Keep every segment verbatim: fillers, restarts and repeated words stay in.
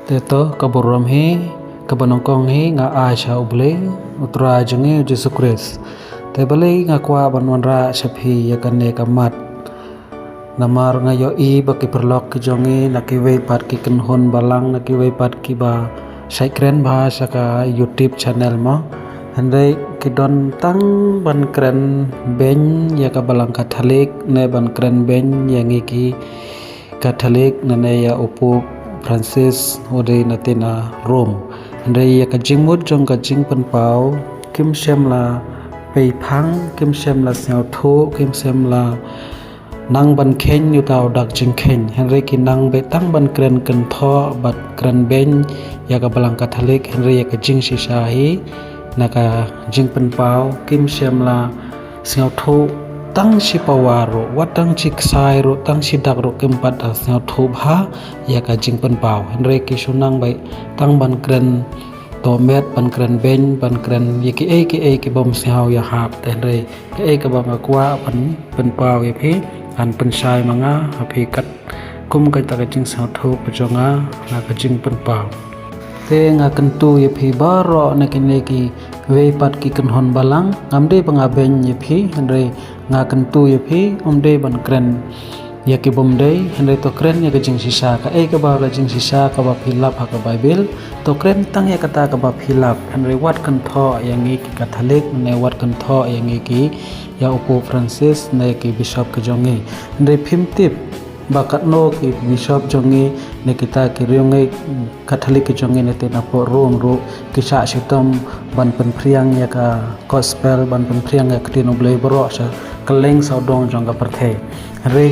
Te to ka burom hi, kaba nyngkong hi nga ai sha U Blei, U Trai jong ngi U Jisu Khrist. Te balei nga kwah ban wanrah sha phi ïa kane ka mat. Namar nga ïohi ba ki paralok ki jong ngi na kiwei pat ki kynhun balang, na kiwei pat kiba shait kren bha sha ka YouTube channel mo. Hynrei ki don tang ban kren beiñ ïa ka Balang Katholik, ne ban kren beiñ ïa ngi ki Katholik, ne ne ïa u Pope Francis u dei na tynrai Rome. Hynrei ïa ka jingmut jong ka jingpynpaw, kim shym la peiphang, kim shym la sngewthuh, kim shym la nang ban kheiñ uta u dak jingkheiñ. Hynrei ki nang beit tang ban kren kynthoh bad kren beiñ ïa ka Balang Katholik, hynrei ïa ka jingshisha hi na ka jingpynpaw, kim shym la sngewthuh tang shi pawa ruh, wat tang shi ksai ruh, tang shi dak ruh kim pat da sngewthuh bha ïa ka jingpynpaw. Hynrei ki shu nang beit tang ban kren tohmet, ban kren beiñ, ban kren ïa kiei kiei ki bym sngew ïahap. Te hynrei kaei kaba nga kwah ban pynpaw ïa phi, ngan pynshai ma nga ha phi katkum kata ka jingsngewthuh ka jong nga na ka jingpynpaw. Te nga kyntu ïa phi baroh na kine kiwei pat ki kynhun balang, ngam dei ba nga beiñ ïa phi, hynrei nga kyntu ïa phi, ym dei ban kren ïa ki bym dei, hynrei to kren ïa ka jingshisha. Kaei kaba ka jingshisha kaba phi lap ha ka Baibl, to kren tang ïa kata kaba phi lap. Hynrei wat kynthoh ïa ngi ki Katholik, ne wat kynthoh ïa ngi ki, ïa u Pope Francis, ne ki bishop ki jong ngi. Hynrei phim tip ba katno ki bishop jong ngi, ne kita ki riewngeit Katholik ki jong ngi na tynrai Rome ruh ki shah shitom ban pynphriang ïa ka gospel, ban pynphriang ïa ka ktien U Blei baroh sha kylleng sawdong jong ka pyrthei. Hynrei,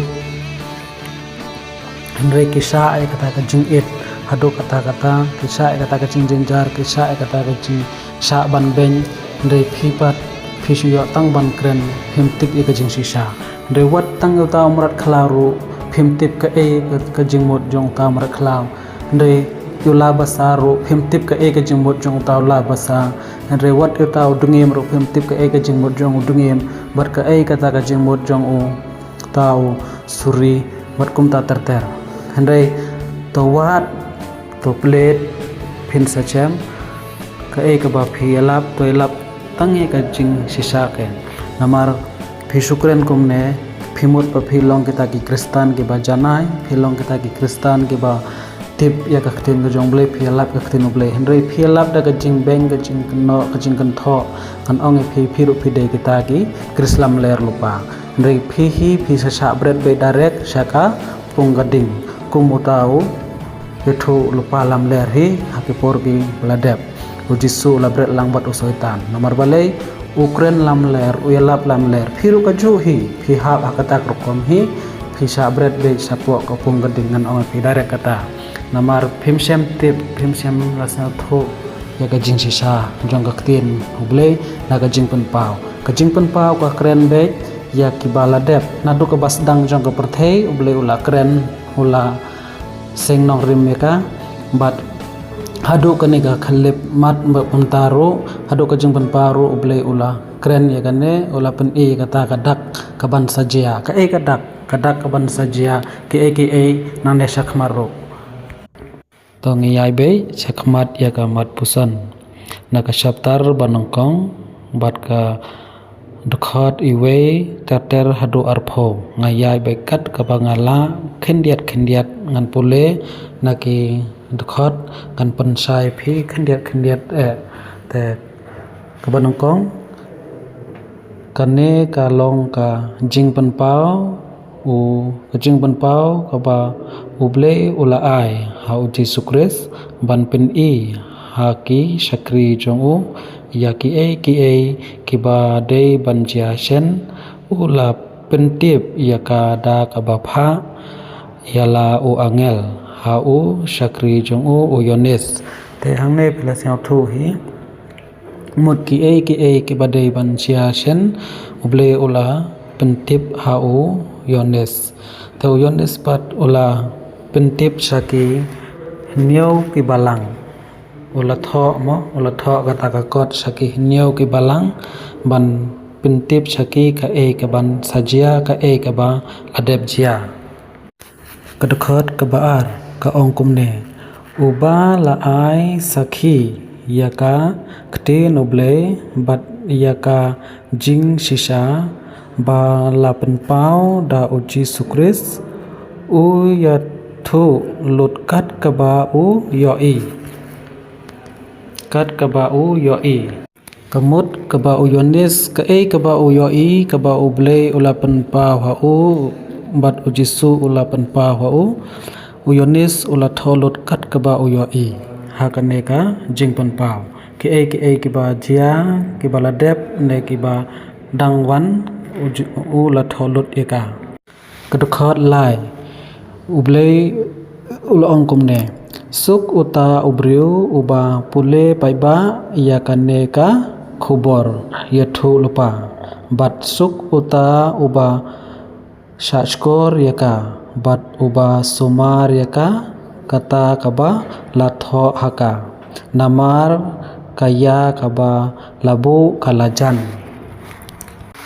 hynrei ki shah ïa kata ka jingit haduh katta katta, ki shah ïa kata ka jingjynjar, ki shah ïa kata ka jingshah ban beiñ. Hynrei phi pat phi shu ïoh tang ban kren, phim tip ïa ka jingshisha. Hynrei wat tang ïa uta u mrad khlaw ruh phim tip kaei ka, ka jingmut jong uta u mrad khlaw. Hynrei ïa u la basa ruh phim tip kaei ka jingmut jong uta u la basa. Hynrei wat ïa uta u dngiem ruh phim tip kaei ka jingmut jong u dngiem, bad kaei kata ka jingmut jong u, uta u suri, bad kumta ter ter. Hynrei to wad, to plie, phin sa shem, kaei kaba phi ïalap, to ïalap tang ïa ka jingshisha kein. Namar phi shu kren kumne, phi mut ba phi long kita ki Khristan kiba janai, phi long kita ki Khristan kiba tip ïa ka ktien ka jong U Blei, phi ïalap ka ktien U Blei. Hynrei phi ïalap da ka jingbeiñ, ka jingkynnoh, ka jingkynthoh, ngan ong ïa phi, phi ruh phi dei kita ki Khrist lamler lypa. Hynrei phi hi phi sa shah bret beit direct sha ka pung ka ding, kum uta u ïathuh lypa lamler hi ha ki por kiba la dep. U Jisu u la bret lang bad u Soitan. Namar balei? U kren lamler, u ïalap lamler. Phi ruh kajuh hi, phi hap ha kata ka rukom hi, phi shah bret beit shapoh ka pung ka ding, ngan ong ïa phi direct kata. Namar phim shym tip, phim shym la sngewthuh ïa ka jingshisha jong ka ktien U Blei na ka jingpynpaw. Ka jingpynpaw ka kren beit ïa kiba la dep. Naduh kaba sdang jong ka pyrthei, U Blei u la kren, u la seng nongrim ïa ka, bad haduh kane ka khyllipmat bad kumta ruh, haduh ka jingpynpaw ruh, U Blei u la kren ïa kane, u la pyni ïa kata ka dak kaban sa jia. Kaei ka dak? Ka dak kaban sa jia, kiei kiei nangne shakhmat ruh. To ngi ïaid beit shakhmat ïa ka mat puson. Na ka chapter ba nyngkong bad ka dkhot iwei ter ter haduh arphew. Nga ïaid beit kat kaba nga lah, khyndiat khyndiat ngan pule na ki dkhot, ngan pynshai phi khyndiat khyndiat eh. Te kaba nyngkong, kane ka long ka jingpynpaw, u, ka jingpynpaw kaba U Blei u la ai ha U Jisu Khrist ban pyni ha ki shakri jong u ïa kiei kiei kiba dei ban jia shen. U la pyntip ïa ka da kaba phah ïa la u angel ha u shakri jong u, u Ïoannis. Te hangne phi la sngewthuh hi. Mut kiei kiei kiba dei ban jia shen, U Blei u la pyntip ha u Ïoannis. Te u Ïoannis pat u la pyntip sha ki hynñiew ki balang. U la thoh mo, u la thoh kata ka kot sha ki hynñiew ki balang ban pyntip sha ki kaei kaban sa jia, kaei kaba la dep jia. Ka dkhot kaba ar ka ong kumne: Uba la ai sakhi ïa ka ktien U Blei bad ïa ka jingshisha ba la pynpaw da U Jisu Khrist, u ïathuh lut kat kaba u ïohi. Kat kaba u ïohi. Ka mut kaba u Ïoannis, kaei kaba u ïohi, kaba U Blei u la pynpaw ha u, bad U Jisu u la pynpaw ha u, u Ïoannis u la thoh lut kat kaba u ïohi ha kane ka jingpynpaw. Kiei kiei kiba jia, kiba la dep, ne kiba dang wan, u, u la thoh lut ïa ka. Ka dkhot lai, U Blei u la ong kumne: Suk uta u briew uba pule paidbah ïa kane ka khubor ïathuhlypa, bad suk uta uba shahshkor ïa ka, bad uba sumar ïa ka kata kaba la thoh ha ka. Namar ka ïa kaba la buh ka la jan.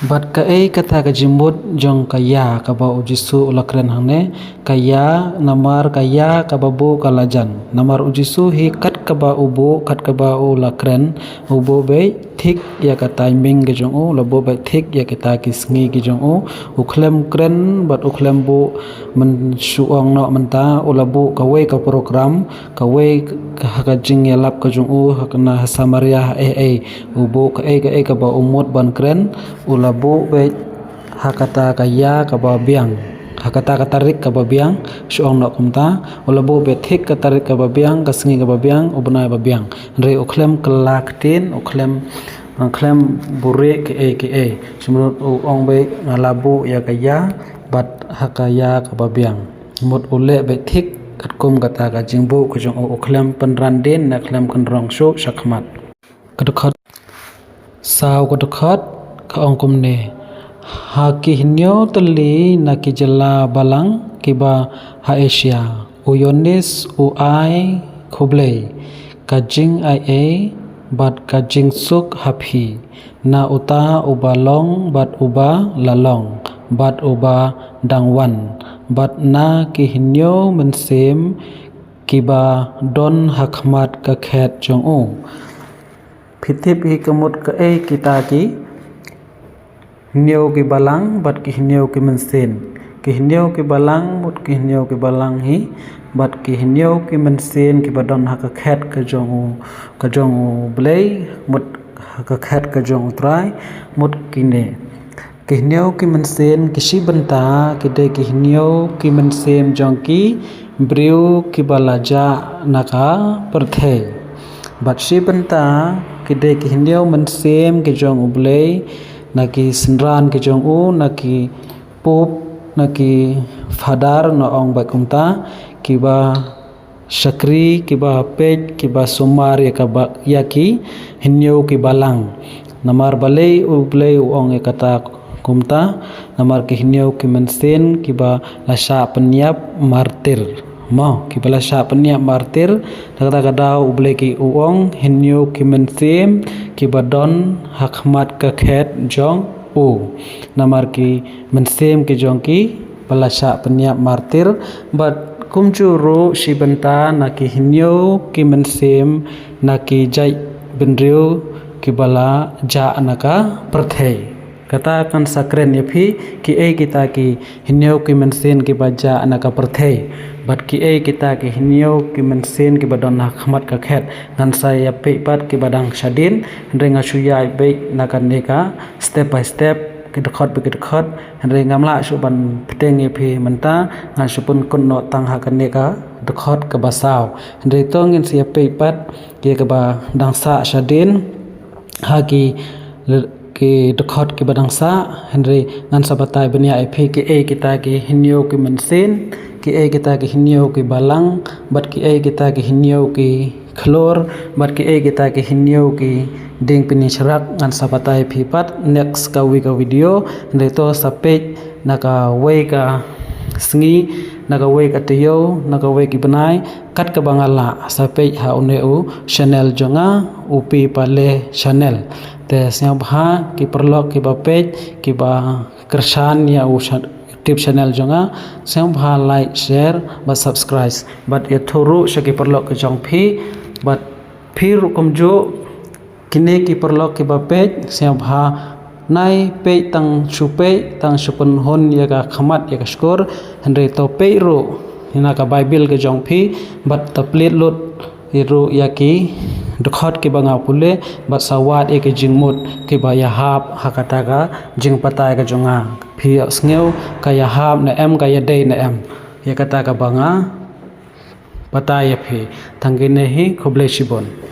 Bad kaei kata ka jingmut jong ka ïa kaba U Jisu u la kren hangne? Ka ïa, namar ka ïa kaba buh ka la jan. Namar U Jisu hi kat kaba u buh, kat kaba u la kren, u buh beit thik ïa ka timing ka jong u, u la buh beit thik ïa kita ki sngi ki jong u. U khlem kren bad u khlem buh mynshuh, ong noh mynta, u la buh kawei ka program, kawei ka, ka jingïalap ka jong u ha kane ha Samaria, ha ei ei. U buh kaei kaei kaba u mut ban kren, u la buh beit ha kata ka ïa kaba biang, ha kata ka tarik kaba biang, shu ong noh kumta, u la buh beit thik ka tarik kaba biang, ka sngi kaba biang, u bnai ba biang. Hynrei u khlem kylla ktien, u khlem, u khlem buhrieh kiei kiei. Shu mut u ong beit, nga la buh ïa ka ïa, bad ha ka ïa kaba biang. Mut u leh beit thik katkum kata ka jingbuh ka jong u, u khlem pynran dien ne khlem kynrong shuh shakhmat. Ka dkhot saw, ka dkhot ka ong kumne: Ha ki hynñiew tylli na ki jylla balang kiba ha Asia, u Ïoannis u ai khublei ka jingai ei bad ka jingsuk ha phi, na uta uba long bad uba la long bad uba dang wan, bad na ki hynñiew mynsiem kiba don ha khmat ka khet jong u. Phi tip hi ka mut kaei kita ki hynñiew ki balang bad ki hynñiew ki mynsiem. Ki hynñiew ki balang, mut ki hynñiew ki balang hi, bad ki hynñiew ki mynsiem kiba don ha ka khet ka jong u, ka jong U Blei, mut ha ka khet ka jong U Trai, mut kine. Ki hynñiew ki mynsiem ki shi bynta ki dei ki hynñiew ki mynsiem jong ki briew kiba la jah na ka pyrthei. Bad shi bynta ki dei ki hynñiew mynsiem ki jong U Blei, na ki synran ki jong u, na ki pope, na ki father, na ong bad kumta, kiba shakri, kiba peit, kiba sumar ïa kaba, ïa ki hynñiew ki balang. Namar balei U Blei u ong ïa kata kumta? Namar ki hynñiew ki mynsiem kiba la shah pynïap martir. Mo, kiba la shah pynïap martir, da kata ka daw U Blei ki u ong hynñiew ki mynsiem kiba don ha khmat ka khet jong u. Namar ki mynsiem ki jong ki ba la shah pynïap martir, bad kumjuh ruh shi bynta na ki hynñiew ki mynsiem na ki jait bynriew kiba la jah na ka pyrthei. Kata kan sa kren ïa phi, kiei kita ki hynñiew ki mynsiem kiba jah na ka pyrthei, bad kiei kita ki hynñiew ki mynsiem kiba don ha khmat ka khet. Ngan sa ïa peit pat kiba dang shadien, hynrei nga shu ïa peit na kane ka step by step, ki dkhot bad ki dkhot, hynrei ngam lah shuh ban bteng ïa phi mynta, ngan shu pynkut noh tang ha kane ka dkhot kaba saw. Hynrei to ngin sa ïa peit pat ïa kaba dang sah shadien ha ki, ki dkhot kiba dang sah, hynrei ngan sa batai bniah ïa phi kiei kita ki hynñiew ki mynsiem, kiei kita ki hynñiew ki balang, bad kiei kita ki hynñiew ki khlur, bad kiei kita ki hynñiew ki dieng pyni shrak, ngan sa batai phi pat next kawei ka video. Hynrei to sa peit na kawei ka sngi, na kawei ka taïew, na kawei ki bnai, kat kaba nga lah, sa peit ha une u channel jong nga, u Pi Pale Channel. Te sngewbha ki paralok kiba peit, kiba kyrshan ïa u cha-, YouTube channel jong nga, sngewbha like, share bad subscribe. Bad ïathuh ruh sha ki paralok ki jong phi, bad phi ruh kumjuh, kine ki paralok kiba peit, sngewbha nai peit tang shu peit, tang shu pynhun ïa ka khmat ïa ka shkur, hynrei to peit ruh ïa na ka Bible ka jong phi, bad to peit lut ïa ruh ïa ki dkhot kiba nga pule, bad sa wad ïa ki jingmut kiba ïahap ha kata ka jingbatai ka jong nga. Phi ïohsngew ka ïahap ne em, ka ïadei ne em ïa kata kaba nga batai ïa phi. Tang kine hi, khublei shibun.